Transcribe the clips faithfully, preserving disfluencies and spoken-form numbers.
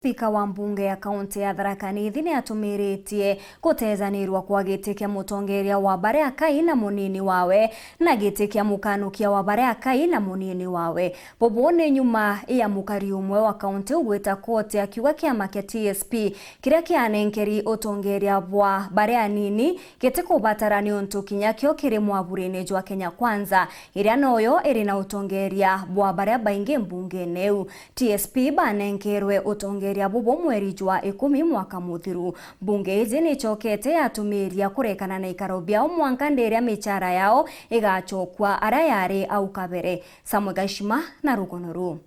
Spika wa mbunge ya kaunti ya Tharaka Nithi ni atumiritie gutejanirwa kwa giti kia mutongeria wa baria akai na munini wawe, na giti kia mukanukia wa baria akai na munini wawe. Bubu ni nyuma ya mukari umwe wa kaunti ugwita koti akiuga kiama kia T S P kiria kianenkeri utongeria bwa baria anini gitikubatara niuntu kinya kio kiri mwaburine jwa Kenya Kwanza, iria noyo iri na utongeria bwa baria baingi mbungene iu. T S P banenkerwe utongeria bubu mweri jwa ikumi mwaka muthiru. Mbunge iji nicokete yatumiria kurekana na ikaro biao mwanka ndiria michara yao igacokua aria yari au kabere. Samuel Gaishima na rugono ruu.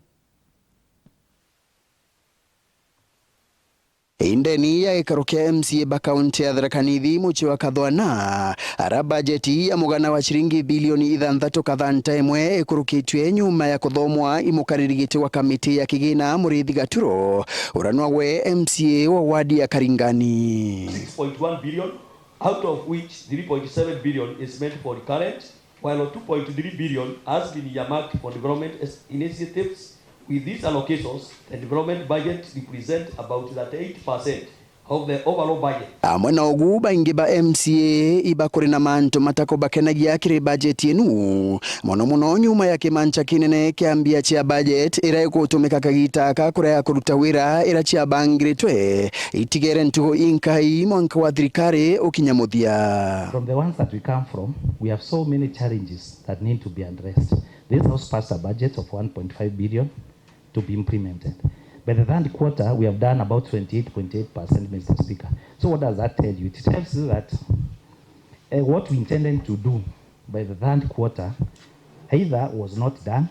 Indeni ya gikaro kia M C A ba kaunti ya Tharaka Nithi, mucii wa Kathwana, ara bajeti ya mugana wa ciringi bilioni ithanthatu kathanta imwe ikurukitue nyuma ya kuthomwa i mukariri giti wa kamiti ya kigina Muriithi Gaturo, uria nogwe M C A wa wadi ya Karingani. Six point one billion, out of which three point seven billion is meant for recurrent, while two point three billion has been earmarked for development es-, initiatives. With these allocations, the development budget represent about thirty-eight percent of the overall budget. Amwe na ugu, baingi ba M C A iba kuri na mantu matakubakenagia kiri bajeti inu, mono mono nyuma ya kimancha kinene kia mbia cia bajeti iria igutumika kagita aka kurega kuruta wira iria ciabangiritwe itigere ntugu inkai mwanka wa thirikari ukinya muthia. From the ones that we come from, we have so many challenges that need to be addressed. This house passed a budget of one point five billion to be implemented. By the third quarter, we have done about twenty-eight point eight percent, Mister Speaker. So what does that tell you? It tells you that, eh, what we intended to do by the third quarter either was not done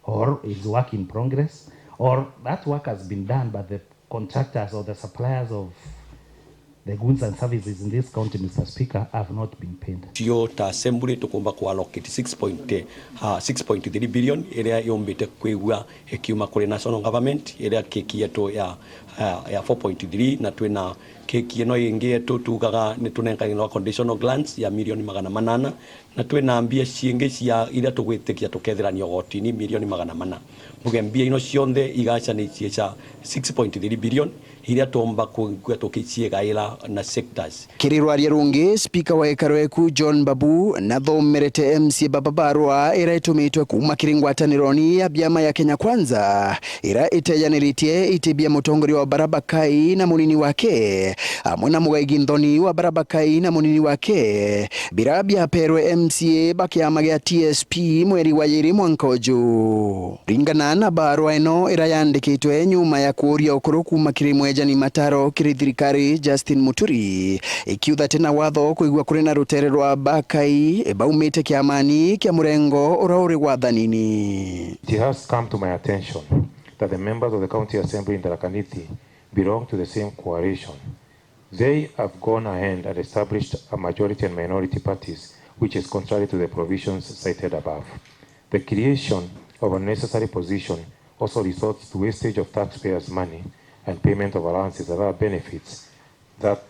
or is work in progress, or that work has been done, but the contractors or the suppliers of the goods and services in this county, Mister Speaker, have not been paid. Tio ta assembly tukumba ku allocate six point, ah, six point three billion iria yumbite kwigua ikiuma kuri national government, iria keki yetu ya, ya, ya four point three, na twina keki ino ingi yetu tugaga ni tunenkanirwa conditional grants ya milioni magana manana, na twina mbia ciingi cia iria tugwitikia tukethirania ugotini milioni magana mana. Mbuge mbia ino cionthe igacanicie cia six point three billion, iria tuumba kwigua tukiciigaira na sectors. Kiri rwaria rungi, spika wa gikaro eku John Babu nathomerete M C A baba barua iria itumitwe kuuma kiri ngwatanironi ya biama ya Kenya Kwanza, iria itejaniritie iti bia mutongoria wa bara bakai na munini wake, amwe na mugai ginthoni wa bara bakai na munini wake, bira biaperwe M C A ba kiama gia T S P mweri wa yiri mwanka uju. Ringana na barua ino iria yandikitwe nyuma ya kuuria ukuru kuuma kiri mwejani mataro kiri thirikari Justin Muturi, ikiuga ati na watho kwigua kuri na rutere rwa bakai baumite kiamani kia murengo uria uri wathanini. It has come to my attention that the members of the County Assembly in Tharaka Nithi belong to the same coalition. They have gone ahead and established a majority and minority parties, which is contrary to the provisions cited above. The creation of unnecessary position also resorts to wastage of taxpayers' money and payment of allowances and other benefits that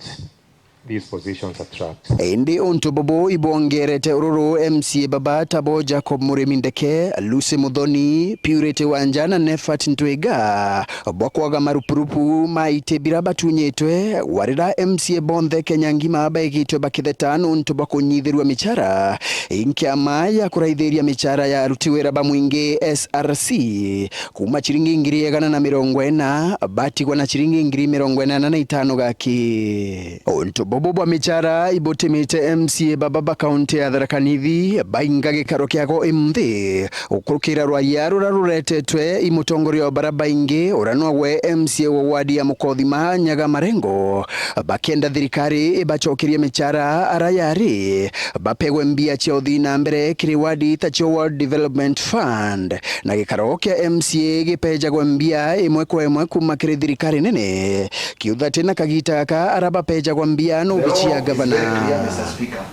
these positions attract. Indi untu bubu ibwongerete ururu, M C A baba tabo Jacob Murimi Ndeke, Lucy Muthoni, Purity Wanja na Nefat Ntwiga bwa kwaga marupurupu ma iti bira batunyitwe, warira M C A bonthe Kenya ngima baigitwe bakitheta nuntu bwa kunyithirua michara. Inkiama ya kuraithiria michara ya aruti wira ba mwingi, S R C, kuuma ciringi ngiri igana na mirongo ina, batigwa na ciringi ngiri mirongo inana na itano gaki. Untu bubu bwa michara ibutimite M C A baba ba kaunti ya Tharaka Nithi bainga gikaro kiago imthi, gukurukira rwaria ruria ruretetwe i mutongoria wa bara baingi, uria nogwe M C A wa wadi ya Mukothima, Nyaga Marengo, bakienda thirikari ibacokerie michara ara yari, bapegwe mbia cia uthii na mbere kiri wadi ta cio World Development Fund, na gikaro kia M C A gipejagwe mbia imwe kwa imwe kuuma kiri thirikari nene, kiuga ati na kagita gaka ara bapejagwa mbia no obici ya gavana. The law is very clear, Mister Speaker,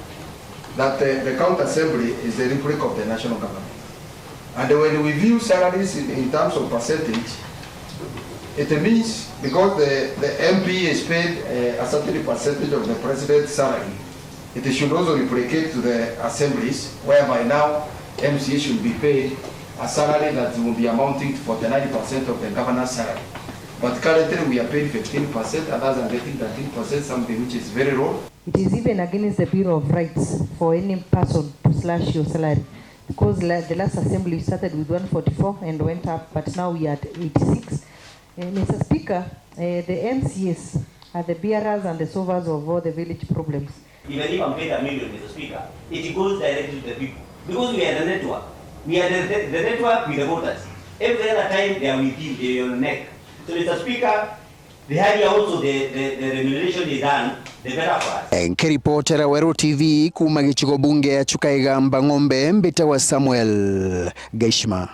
that, uh, the county assembly is the rubric of the national government. And when we view salaries in, in terms of percentage, it means because the, the M P is paid, uh, a certain percentage of the president's salary, it should also replicate to the assemblies, whereby now M C A should be paid a salary that will be amounting to forty-nine percent of the governor's salary. But currently we are paying fifteen percent, others are getting thirteen percent, something which is very low. It is even against the Bill of Rights for any person to slash your salary, because la- the last assembly we started with one forty-four and went up, but now we are at eighty-six. Uh, Mister Speaker, uh, the M C As are the bearers and the solvers of all the village problems. Even if I'm paid a million, Mister Speaker, it goes directly to the people because we are the network. We are the, the, the network with the voters. Every other time they are with you, they are on your neck. So, Mister Speaker, the higher also the, the, the remuneration is done, the better for us. Nkiripotera Weru T V kuuma gicigo bunge ya Chuka Igamba Ng'ombe, mbitawa Samuel Gaishima.